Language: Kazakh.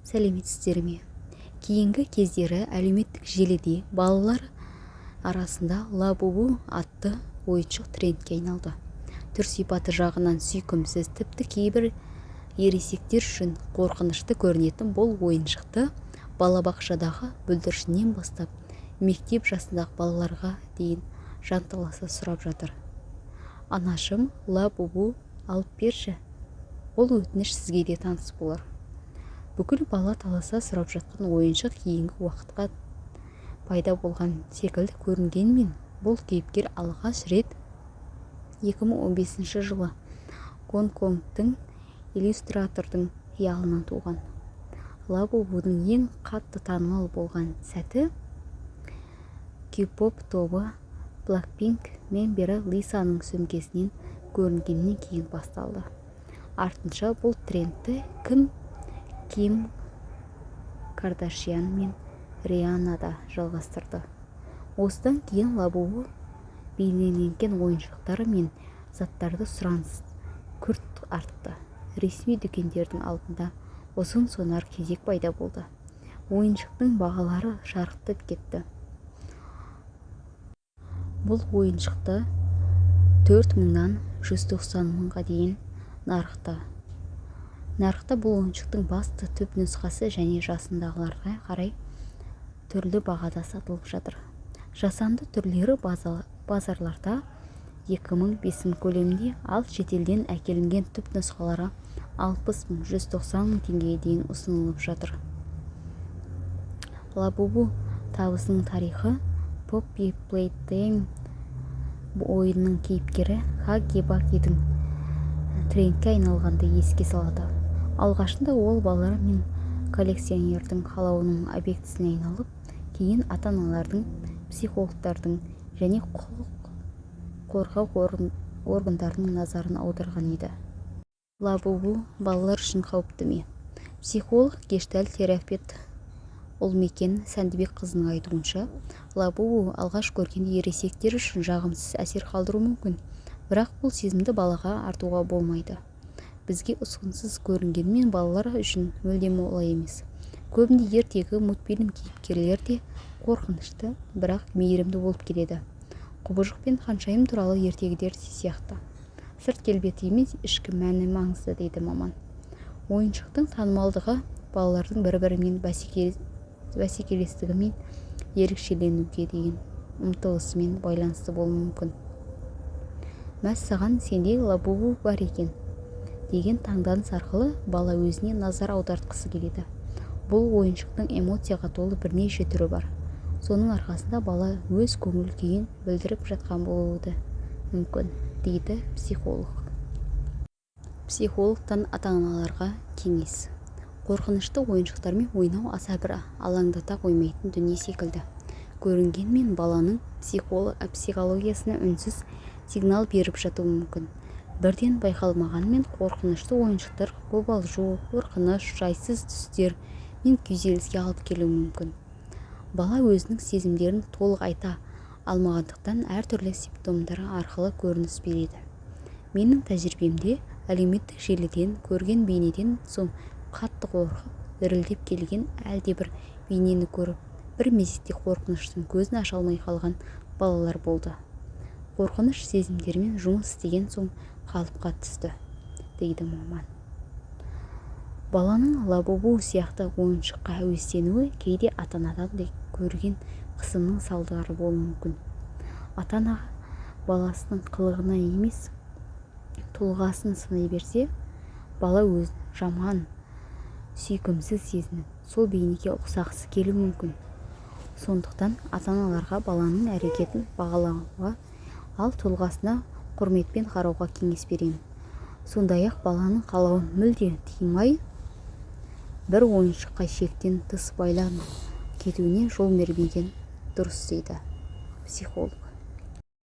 Сәлеметсіздер ме? Кейінгі кездері әлеуметтік желіде балалар арасында Лабубу атты ойыншық трендке айналды. Түр-сипаты жағынан сүйкімсіз, тіпті кейбір ересектер үшін қорқынышты көрінетін бұл ойыншықты балабақшадағы бүлдіршіннен бастап мектеп жасындағы балаларға дейін жанталаса сұрап жатыр. Анашым, Лабубу алып берші. Бұл өтініш сізге де таныс болар. Бүкіл бала таласа сұрап жатқан ойыншық кейінгі уақытқа пайда болған секілді көрінгенмен, бұл кейіпкер алғаш рет 2015 жылы гонконгтың иллюстратордың қиялынан туған. Лабубудың ең қатты танымал болған сәті кей-поп тобы Blackpink мембері Лисаның сөмкесінен көрінгеннен кейін басталды. Артынша бұл трендті Ким Кардашьян мен Рианна да жалғастырды. Осыдан кейін Лабубу бейнеленген ойыншықтар мен заттарды сұраныс күрт артты. Ресми дүкендердің алдында ұзын-сонар кезек пайда болды. Ойыншықтың бағалары шарықтап кетті. Бұл ойыншықты 4 мыңнан 190 мыңға дейін нарықта. Нарықта бұл ойыншықтың басты түпнұсқасы және жасындағыларға қарай түрлі бағада сатылып жатыр. Жасанды түрлері базарларда 2 мың, 5 мың көлемінде, ал шетелден әкелінген түпнұсқалары 60 мың, 190 мың теңгеге дейін ұсынылып жатыр. Лабубу табысының тарихы Poppy Playtime ойынының кейіпкері Хагги Ваггидің трендке айналғанды еске салады. Алғашында ол балалар мен коллекционердің қалауының объектісіне айналып, кейін ата-аналардың, психологтардың және құқық қорғау органдарының назарын аударған еді. Лабубу балалар үшін қауіпті ме? Психолог, гештальт терапевт Ұлмекен Сәндібекқызының айтуынша, лабубу алғаш көргенде ересектер үшін жағымсыз әсер қалдыруы мүмкін. Бірақ бұл сезімді балаға артуға болмайды. Бізге ұсқынсыз көрінгенімен, балалар үшін мүлдем олай емес. Көбінде ертегі, мультфильм кейіпкерлері де қорқынышты, бірақ мейірімді болып келеді. Құбыжық пен ханшайым туралы ертегілер сияқты. Сырт келбеті емес, ішкі мәні маңызды, дейді маман. Ойыншықтың танымалдығы балалардың бір-бірімен бәсекелестігі мен ерекшеленуге деген ұмтылысымен байланысты болуы мүмкін. Мәссаған, сенде лабубу бар екен деген таңданыс арқылы бала өзіне назар аудартқысы келеді. Бұл ойыншықтың эмоцияға толы бірнеше түрі бар. Соның арқасында бала өз көңіл-күйін білдіріп жатқан болуы да мүмкін, дейді психолог. Психологтан ата-аналарға кеңес. Қорқынышты ойыншықтармен ойнау аса бір алаңдата қоймайтын дүние секілді көрінгенмен, баланың психологиясына үнсіз сигнал беріп жатуы мүмкін. Бірден байқалмағанымен, қорқынышты ойыншықтар қобалжу, қорқыныш, жайсыз түстер мен күйзеліске алып келуі мүмкін. Бала өзінің сезімдерін толық айта алмағандықтан, әртүрлі симптомдар арқылы көрініс береді. Менің тәжірибемде әлеуметтік желіден көрген бейнеден соң қатты қорқып, дірілдеп келген, әлдебір бейнені көріп, бір мезетте қорқыныштан көзін аша алмай қалған балалар болды. Қорқыныш сезімдерімен жұмыс істеген соң қалыпқа түсті, дейді маман. Баланың лабубу сияқты ойыншыққа әуестенуі кейде ата-анадан көрген қысымның салдары болуы мүмкін. Ата-ана баласының қылығына емес, тұлғасын сынай берсе, бала өзін жаман, сүйкімсіз сезініп, сол бейнеге ұқсағысы келуі мүмкін. Сондықтан ата-аналарға баланың әрекетін бағалауға, ал тұлғасына құрметпен қарауға кеңес беремін. Сондай-ақ баланың қалауын мүлде тыймай, бір ойыншыққа шектен тыс байланып кетуіне жол бермеген дұрыс, дейді психолог.